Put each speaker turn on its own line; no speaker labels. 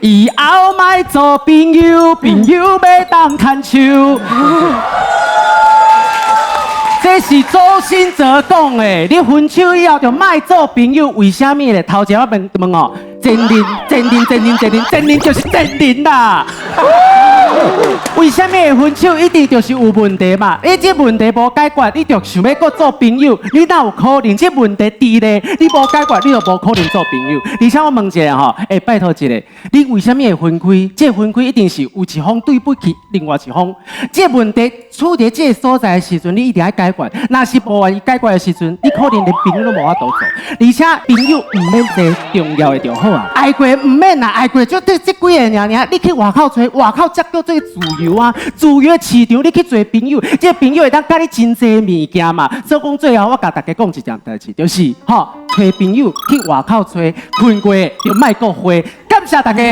以後莫做朋友，朋友欲當牽手。這是周興哲講的，你分手以後就莫做朋友，為啥物咧？頭前我問問哦，前任、前任、前任、前任、前任就是前任啦。為啥物會分手？一定就是有問題嘛？你這問題無解決，你就想欲閣做朋友，你哪有可能？這問題佇咧，你無解決，你就無可能做朋友。而且我問一下吼，欸，拜託一下，你為啥物會分開？這分開一定是有一方對不起另外一方。這問題處佇這个所在的時陣，你一定愛解決。若是無願意解決的時陣，你可能連朋友攏無法度做。而且朋友毋免濟重要的就好啊，愛過毋免啦，愛過就這這幾个爾爾。你去外口揣，外口才叫做自由啊！自由的市場，你去做朋友，這個朋友會當佮你真濟物件嘛。所以講最後，我共大家講一件代誌，就是吼，揣朋友去外口揣，睏過就莫閣回。感謝大家。